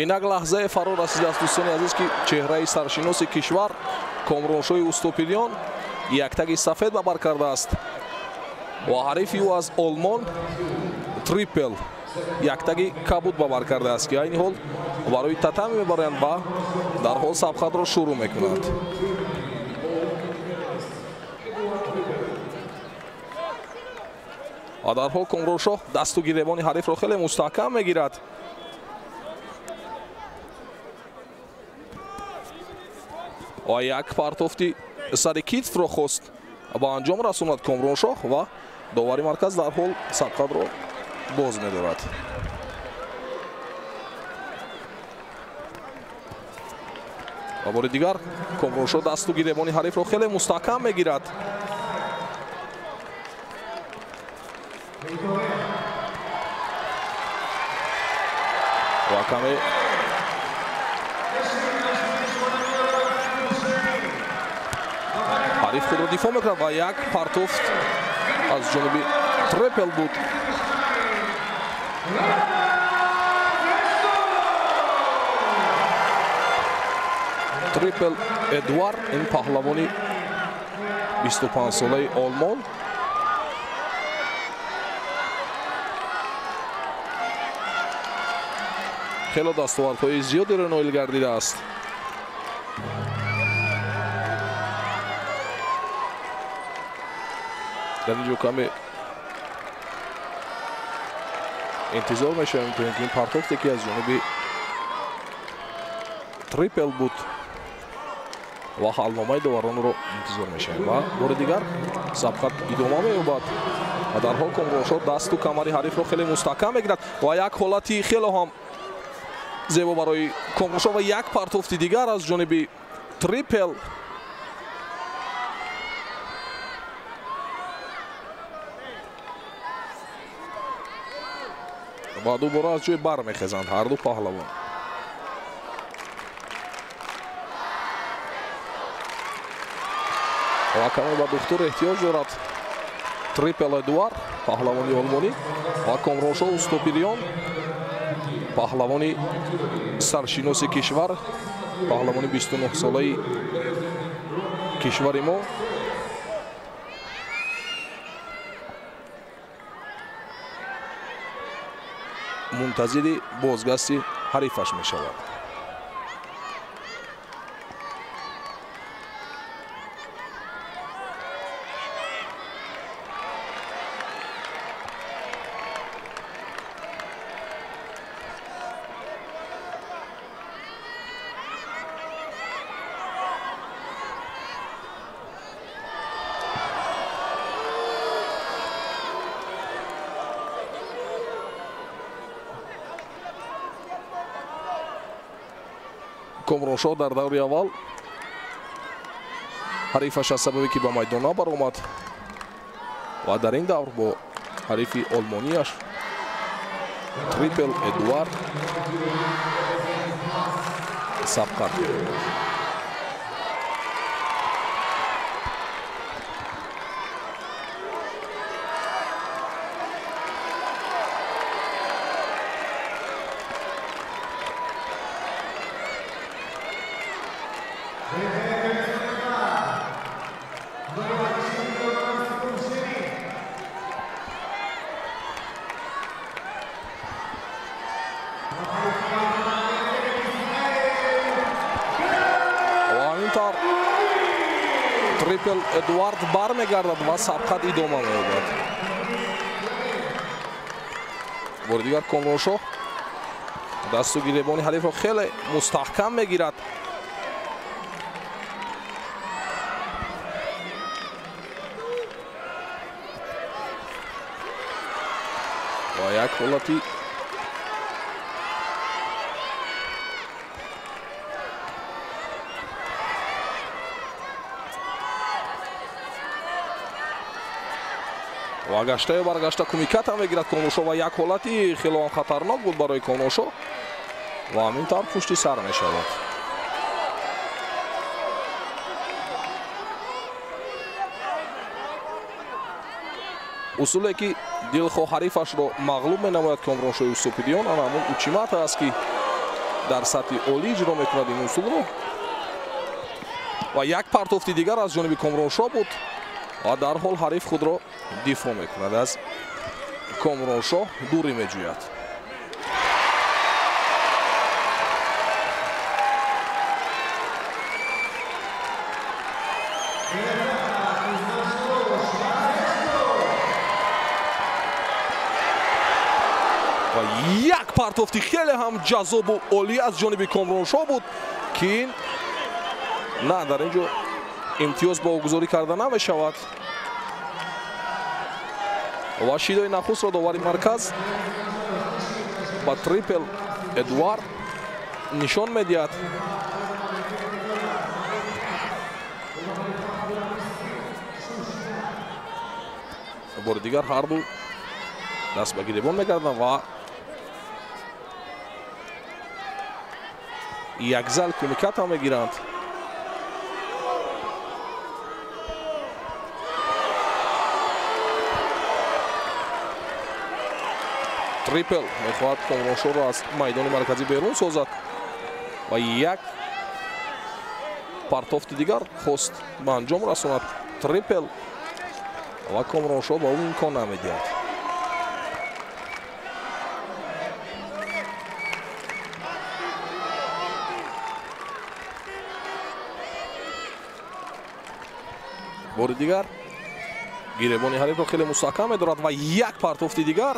Инак лаҳзае фаро расидааст, дӯстони азиз, ки чеҳраи саршиноси кишвар Комроншоҳи Устопириён яктаги сафед ба бар кардааст ва ҳарифи ӯ аз Олмон Трипел яктаги кабуд ба бар кардааст, ки айни ҳол барои татами мебаранд ва дарҳол сабқатро шурӯъ мекунанд. Ва дарҳол Комроншоҳ дасту гиребони ҳарифро хеле мустаҳкам мегирад. Ва як партофти сари китфро хост ба анҷом расонад Комроншоҳ ва довари марказ дарҳол сабқатро боз медорад. Ва бори дигар Комроншоҳ дасту гиребони ҳарифро хеле мустаҳкам мегирад. Ва каме ҳариф худро дифоъ мекунад ва як партофт аз ҷониби Трепел буд. Трипел Эдуард, ин паҳлавони 25-солаи Олмон, хело дастовардҳои зиёдеро ноил гардидааст. Дар ин ҷо каме интизор мешавем, то ин ки ин партофте ки аз ҷониби Трипел буд ва ҳалномаи доваронро интизор мешавем. Ва бори дигар сабқат идома меёбад ва дарҳол Комроншоҳ дасту камари ҳарифро хеле мустаҳкам мегирад ва як ҳолати хело ҳам зебо барои Комроншоҳ ва як партофти дигар аз ҷониби Трипел. Ва дубора аз ҷой бармехезанд ҳарду паҳлавон. Ва каме ба духтур эҳтиёҷ дорад Трипел Эдуард, паҳлавони олмонӣ, ва Комроншоҳ Устопириён, паҳлавони саршиноси кишвар, паҳлавони 29-солаи кишвари мо. Мунтазири бозгашти ҳарифаш мешавад. Комроншоҳ дар даври аввал ҳарифаш аз сабабе ки ба майдон набаромад ва дар ин давр бо ҳарифи олмонияш Трипел Эдуард сабқат. Трипел Эдуард бармегардад ва сабқат идома меёбад. Бори дигар Комроншоҳ дасту гиребони ҳарифро хеле мустаҳкам мегирад. Ва як ҳолати ва гаштаю баргашта кумиката мегирад Комроншоҳ ва як ҳолати хело ҳам хатарнок буд барои Комроншоҳ ва ҳамин тавр пушти сар мешавад. Усуле ки дилхоҳ ҳарифашро мағлуб менамояд Комроншоҳи Устопириён, ана ҳамон учимата аст, ки Дар сатҳи олӣ иҷро мекунад ин усулро. Ва як партофти дигар аз ҷониби Комроншоҳ буд ва дарҳол ҳариф худро дифоъ мекунад, аз Комроншоҳ дурӣ меҷӯяд. Ва як партофти хеле ҳам ҷаззобу олӣ аз ҷониби Комроншоҳ буд, ки ин на дар ин ҷо имтиёз богузорӣ карда намешавад. Ва шидои нахустро довари марказ ба Трипел Эдуард нишон медиҳад. Бори дигар ҳарду даст ба гиребон мегарданд ва якзал кумикат ҳам мегиранд. Трипел мехоҳад Комроншоҳро аз майдони марказӣ берун созад ва як партофти дигар хост ба анҷом расонад Трипел ва Комроншоҳ ба ӯ имкон намедиҳад. Бори дигар гиребони ҳарифро хеле мустаҳкам медорад ва як партофти дигар.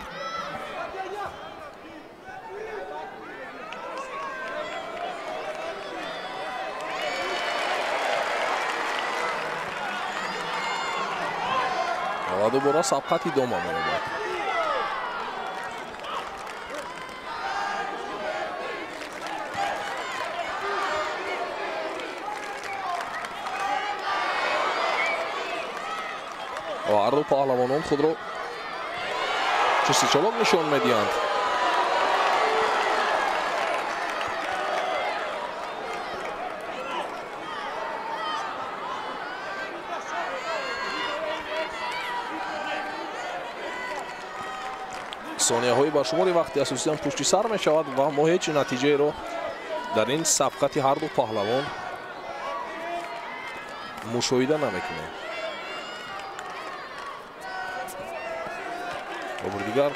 Ва дубора сабқат идома меёбад. Ва ҳарду паҳлавонон худро чустичолок нишон медиҳанд. Сонияҳои ба шумори вақти асосиан пушти сар мешавад ва мо ҳеҷ натиҷаеро дар ин сабқати ҳарду паҳлавон мушоҳида намекунем. Бори дигар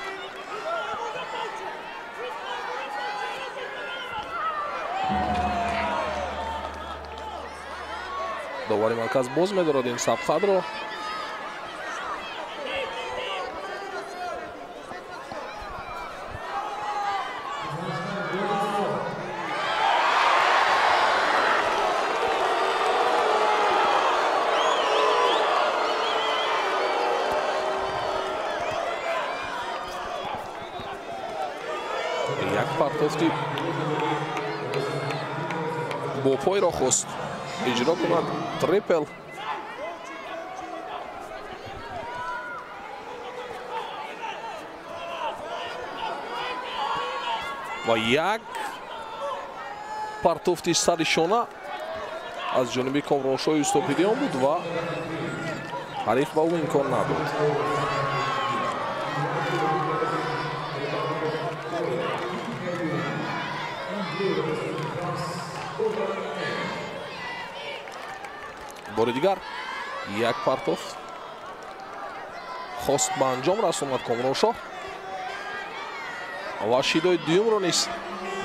довари марказ боз медорад ин сабқатро. Як партофти бо пойро хост иҷро кунад Трипел. Ва як партофти сари шона аз ҷониби Комроншоҳи Устопидиён буд ва ҳариф ба ӯ имкон надод. Бори дигар як партоф хост ба анҷом расонад Комроншоҳ ва шидои дуюмро низ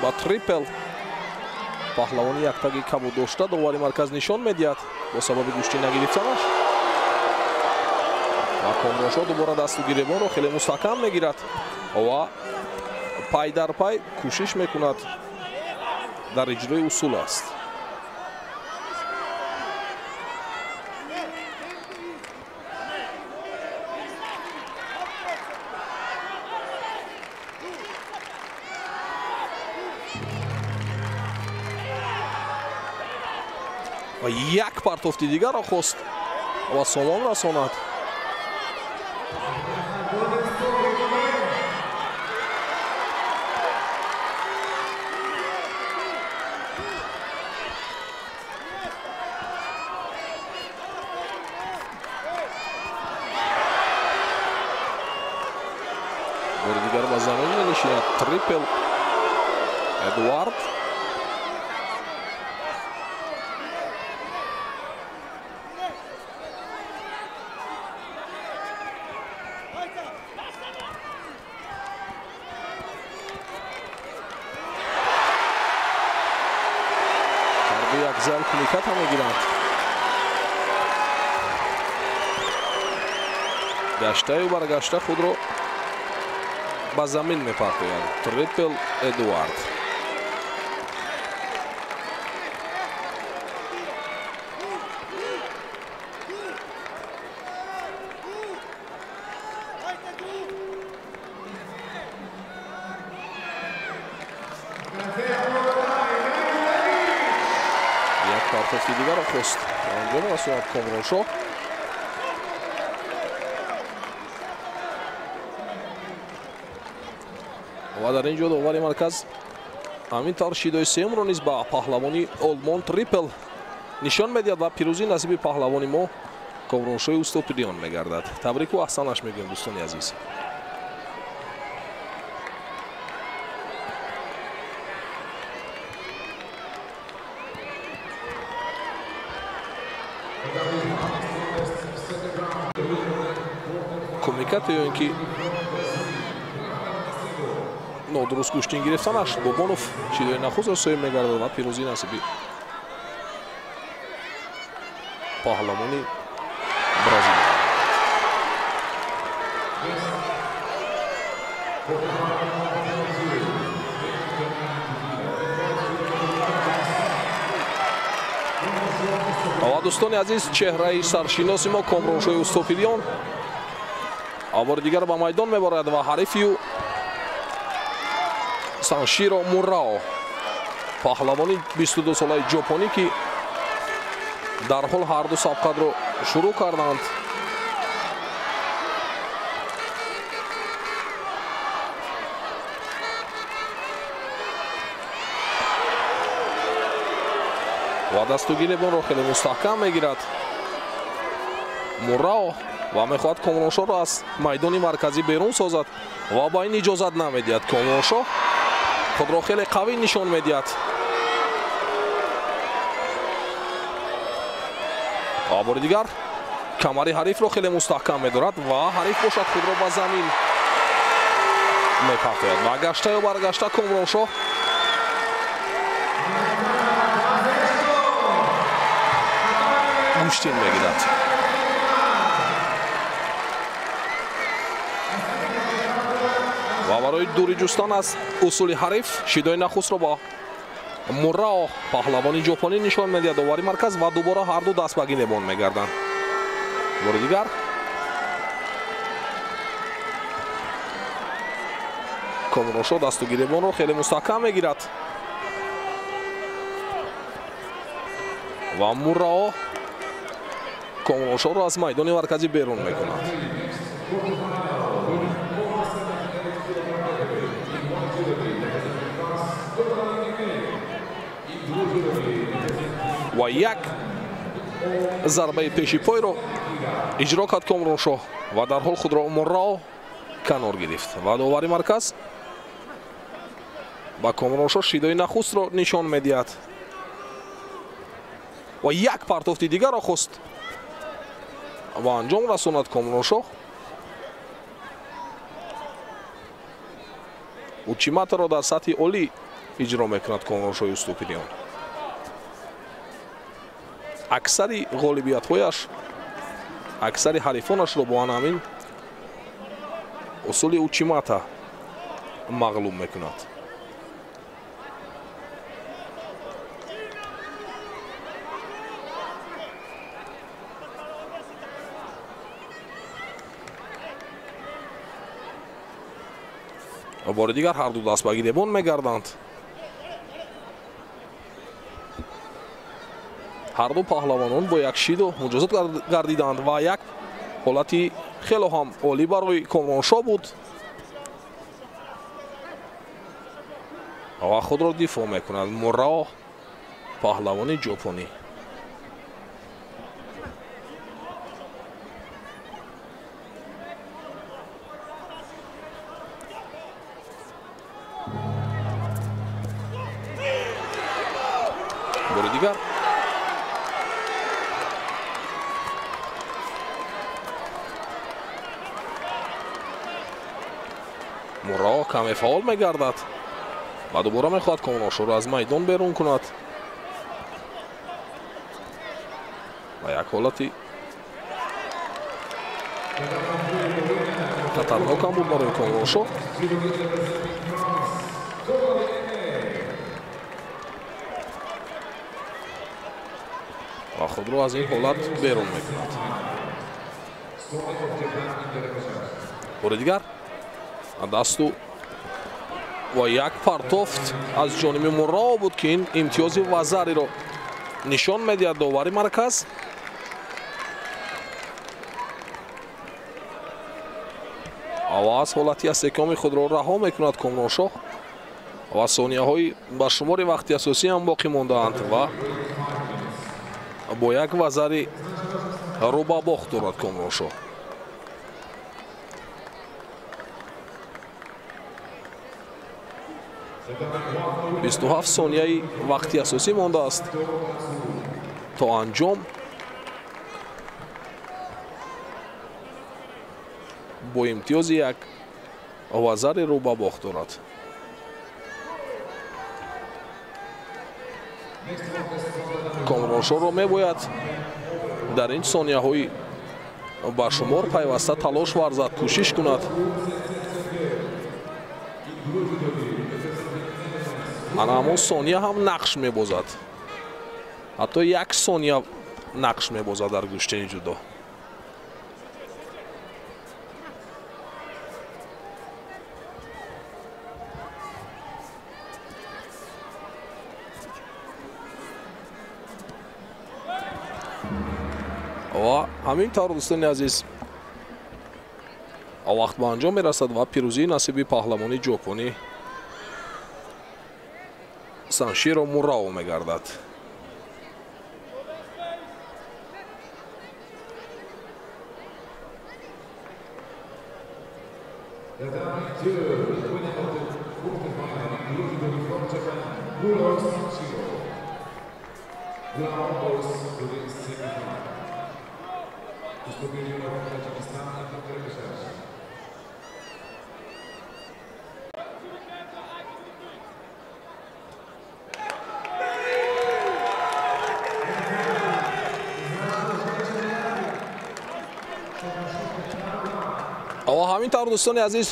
ба Трипел паҳлавони яктаги кабуд дошта довари марказ нишон медиҳад бо сабаби гӯштӣ нагирифтанаш. Ва Комроншоҳ дубора дасту гиребонро хеле мустаҳкам мегирад ва пай дар пай кӯшиш мекунад дар иҷрои усул аст. Ва як партофти дигарро хост ва сомон расонад. Бори дигар ба замин менишинад Трипел Эдуард. баъзеам кумиката мегиранд. Гаштаю баргашта худро ба замин мепартояд Трипл Эдуард. Як партофти дигарро хост анҷом расонад Комроншоҳ. Ва дар ин ҷо довари марказ ҳамин тавр шидои сеюмро низ ба паҳлавони Олмон Трипл нишон медиҳад ва пирӯзӣ насиби паҳлавони мо Комроншоҳи Устопириён мегардад. Табрику аҳсанаш мегӯем, дӯстони азиз. Кумикат ё ин ки нодуруст гӯштин гирифтанаш Бобонов шидои нахустро соҳиб мегардад ва пирӯзӣ насиби паҳлавони Бразилия. Ва дӯстони азиз, чеҳраи саршиноси мо Комроншоҳи Устопириён бори дигар ба майдон мебарад ва ҳарифи ӯ Санширо Мурао, паҳлавони 22-солаи ҷопонӣ, ки дарҳол ҳарду сабқатро шурӯъ карданд. Ва дасту гиребонро хеле мустаҳкам мегирад Мурао ва мехоҳад Комроншоҳро аз майдони марказӣ берун созад ва ба ин иҷозат намедиҳад. Комроншоҳ худро хеле қавӣ нишон медиҳад. Ва бори дигар камари ҳарифро хеле мустаҳкам медорад ва ҳариф бошад худро ба замин мепартояд ва гашта ё баргашта Комроншоҳ гӯштин мегирад. Ва барои дурӣ ҷустан аз усули ҳариф шидои нахустро ба Мурао паҳлавони ҷопонӣ нишон медиҳад довари марказ ва дубора ҳарду даст ба гиребон мегарданд. Бори дигар Комроншоҳ дасту гиребонро хеле мустаҳкам мегирад ва Мурао Комроншоҳро аз майдони марказӣ берун мекунад. Ва як зарбаи пеши пойро иҷро кард Комроншоҳ ва дарҳол худро Мурао канор гирифт ва довари марказ ба Комроншоҳ шидои нахустро нишон медиҳад ва як партофти дигарро хост ва анҷом расонад Комроншоҳ. Учиматаро дар сатҳи олӣ иҷро мекунад Комроншоҳи Устопириён. Аксари ғолибиятҳояш, аксари ҳарифонашро бо ҳамин усули учимата мағлуб мекунад. Ва бори дигар ҳарду даст ба гиребон мегарданд. Ҳарду паҳлавонон бо як шиду муҷозот гардиданд ва як ҳолати хело ҳам олӣ барои Комроншоҳ буд ва худро дифоъ мекунад Мурао паҳлавони ҷопонӣ. Бори дигар Мурао каме фаъол мегардад ва дубора мехоҳад Комроншоҳро аз майдон берун кунад. Як ҳолати хатарнок ҳам буд барои Комроншоҳ. Ва худро аз ин ҳолат берун мекунад. Бори дигар дасту ва як партофт аз ҷониби Мурао буд, ки ин имтиёзи вазариро нишон медиҳад довари марказ. Ва аз ҳолати истиҳкоми худро раҳо мекунад Комроншоҳ ва сонияҳои ба шумори вақти асосӣ ҳам боқӣ мондаанд ва бо як вазари рӯ ба бохт дорад Комроншоҳ. 27 сонияи вақти асосӣ мондааст то анҷом. Бо имтиёзи як вазари рӯ ба бохт дорад. Комроншоҳро мебояд дар ин сонияҳои ба шумор пайваста талош варзад, кӯшиш кунад. Ана ҳамон сония ҳам нақш мебозад, ҳатто як сония нақш мебозад дар гӯштини ҷудо. Ва ҳамин тавр, дӯстони азиз, вақт ба анҷом мерасад ва пирӯзии насиби паҳлавони ҷопонӣ Санширо Мурао мегардад. Ва ҳамин тавр, дӯстони азиз,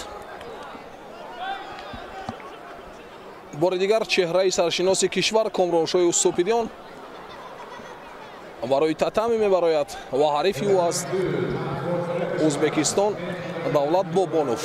бори дигар чеҳраи саршиноси кишвар Комроншоҳи Устопидиён барои татами мебарояд ва ҳарифи ӯ аз Ӯзбекистон Давлат Бобонов.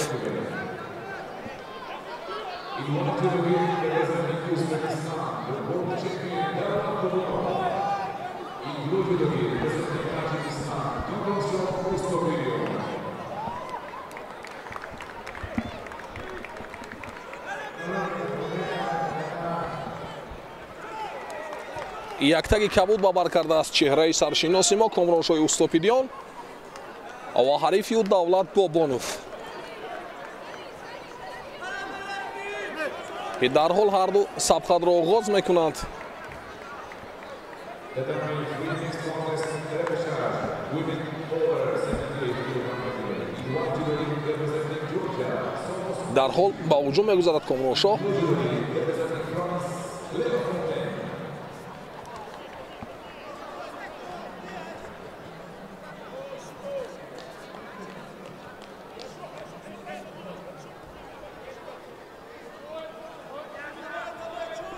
Яктаги кабуд ба бар кардааст чеҳраи саршиноси мо Комроншоҳи Устопидиён ва ҳарифи ӯ Давлат Бобонов, ки дарҳол ҳарду сабқатро оғоз мекунанд. Дарҳол ба ҳуҷум мегузарад Комроншоҳ.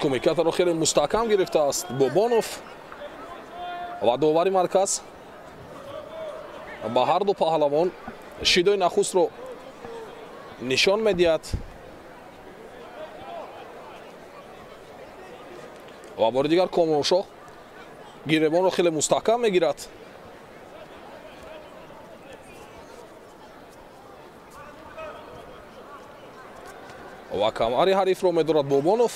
Кумикатаро хеле мустаҳкам гирифтааст Бобонов ва довари марказ ба ҳарду паҳлавон шидои нахустро нишон медиҳад ва бори дигар Комроншоҳ гиребонро хеле мустаҳкам мегирад. Ва камари ҳарифро медорад Бобонов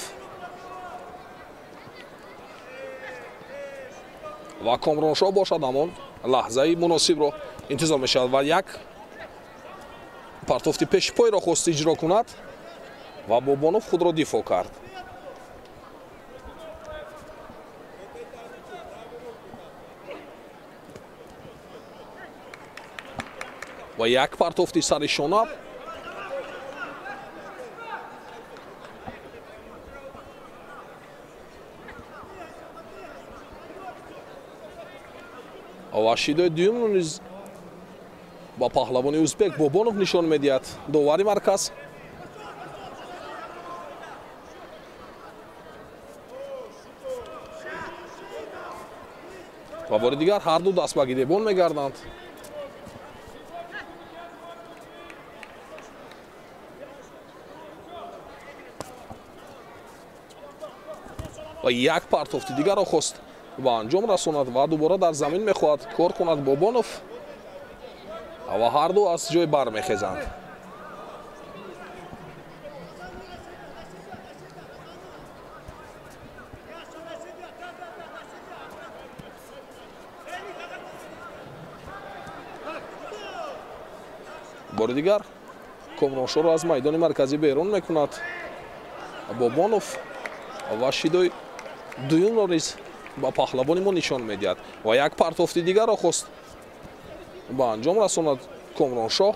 ва Комроншоҳ бошад ҳамон лаҳзаи муносибро интизор мешавад ва як партофти пешпойро хост иҷро кунад ва Бобонов худро дифоъ кард. Ва як партофти сари шона Ва шидои дуюмро низ ба паҳлавони узбек Бобонов нишон медиҳад довари марказ. Ва бори дигар ҳар ду даст ба гиребон мегарданд. Ва як партофти дигарро хост ба анҷом расонад ва дубора дар замин мехоҳад кор кунад Бобонов ва ҳар ду аз ҷой бармехезанд. Бори дигар Комроншоҳро аз майдони марказӣ берун мекунад Бобонов ва шидои дуюмро низ ба паҳлавони мо нишон медиҳад ва як партофти дигарро хост ба анҷом расонад Комроншоҳ.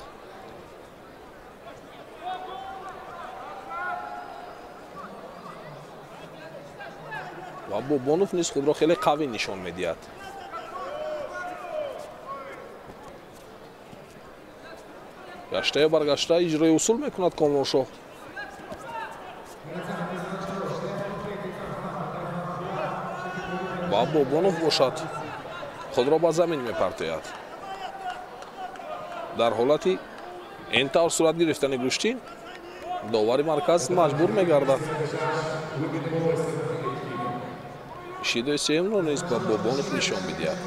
Ва Бобонов низ худро хеле қавӣ нишон медиҳад. Гаштаю баргашта иҷрои усул мекунад Комроншоҳ. Ва Бобонов бошад худро ба замин мепартояд. Дар ҳолати ин тавр сурат гирифтани гӯштин довари марказ маҷбур мегардад шидои сеюмро низ ба Бобонов нишон бидиҳад.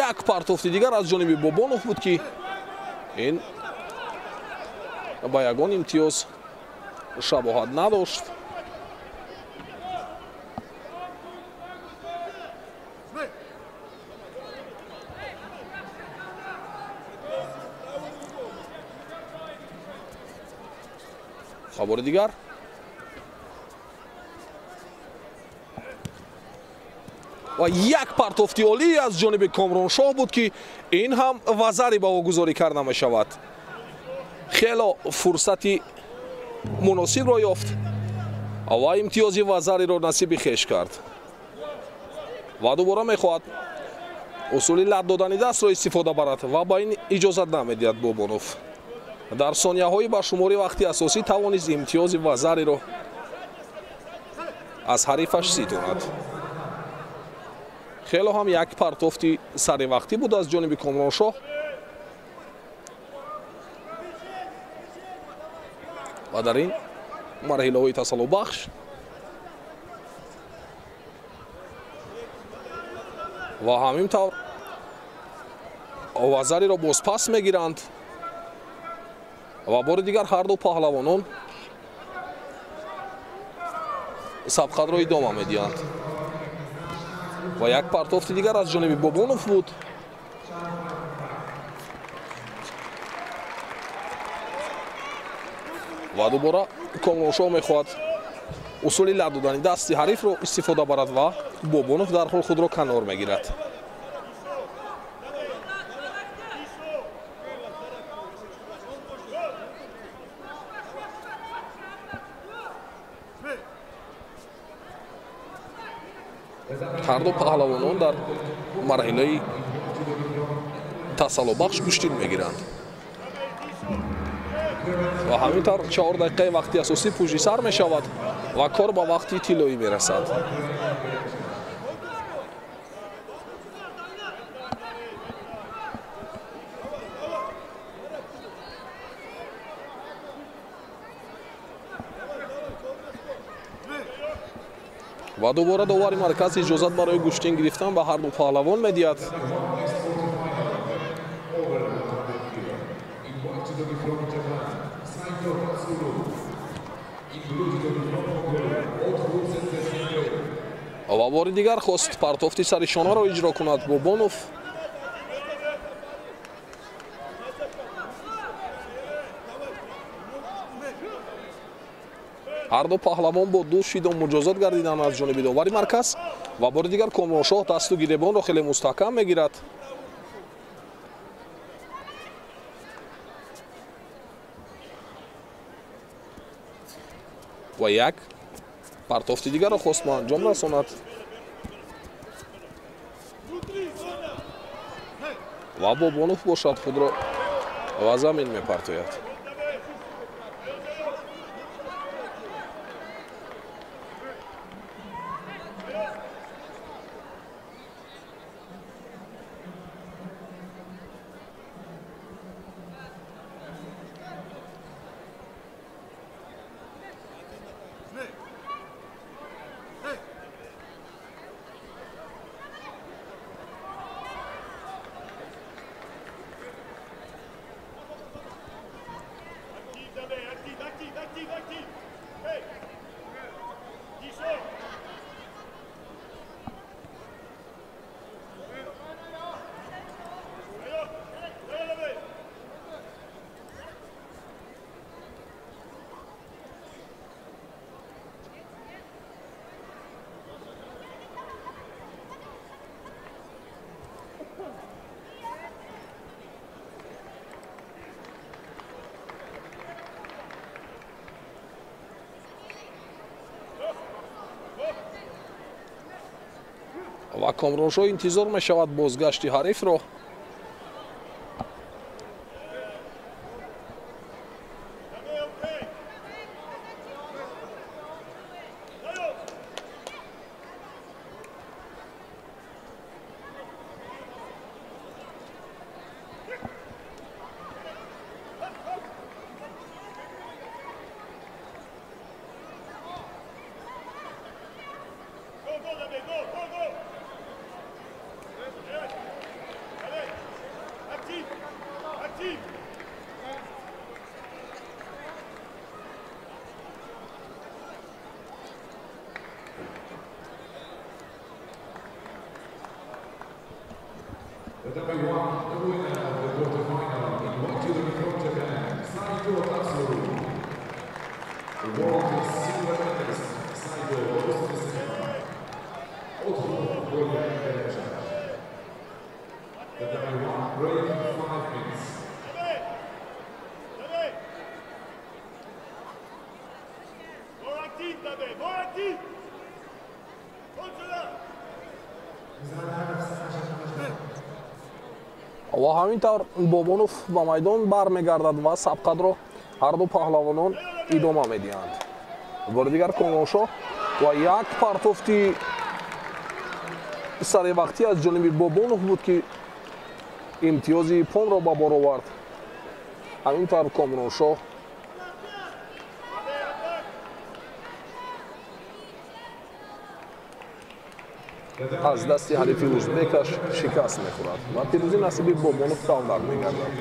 Як партофти дигар аз ҷониби Бобонов буд, ки ин ба ягон имтиёз шабоҳат надошт. Бори дигар ва як партофти олӣ аз ҷониби Комроншоҳ буд, ки ин ҳам вазари ба ӯ гузорӣ карда мешавад. Хело фурсати муносибро ёфт ва имтиёзи вазариро насиби хеш кард. Ва дубора мехоҳад усули лат додани дастро истифода барад ва ба ин иҷозат намедиҳад Бобонов. Дар сонияҳои ба шумори вақти асосӣ тавонист имтиёзи вазариро аз ҳарифаш ситонад. Хело ҳам як партофти саривақтӣ буд аз ҷониби Комроншоҳ. Ва дар ин марҳилаҳои тасаллубахш ва ҳамин тавр вазариро бозпас мегиранд ва бори дигар ҳар ду паҳлавонон сабқатро идома медиҳанд. Ва як партофти дигар аз ҷониби Бобонов буд. Ва дубора Комроншоҳ мехоҳад усули лат додани дасти ҳарифро истифода барад ва Бобонов дарҳол худро канор мегирад. Ҳар ду паҳлавонон дар марҳилаи тасаллубахш гӯштин мегиранд. Ва ҳамин тавр 4 дақиқаи вақти асосӣ пушти сар мешавад ва кор ба вақти тиллоӣ мерасад. Ва дубора довари марказ иҷозат барои гӯштин гирифтан ба ҳар ду паҳлавон медиҳад. Ва бори дигар хост партофти сари шонаро иҷро кунад Бобонов. Ҳар ду паҳлавон бо ду шидо муҷозот гардиданд аз ҷониби довари марказ ва бори дигар Комроншоҳ дасту гиребонро хеле мустаҳкам мегирад. Ва як партофти дигарро хост ба анҷом расонад. Ва Бобонов бошад худро ва замин мепартояд. Ва Комроншоҳ интизор мешавад бозгашти ҳарифро. Ва ҳамин тавр Бобонов ба майдон бармегардад ва сабқатро ҳарду паҳлавонон идома медиҳанд. Бори дигар Комроншоҳ ва як партофти саривақтӣ аз ҷониби Бобонов буд, ки имтиёзи понро ба бор овард. Ҳамин тавр Комроншоҳ аз дасти ҳарифи узбекаш шикаст мехӯрад ва пирӯзӣ насиби Бобонов давлат мегардад.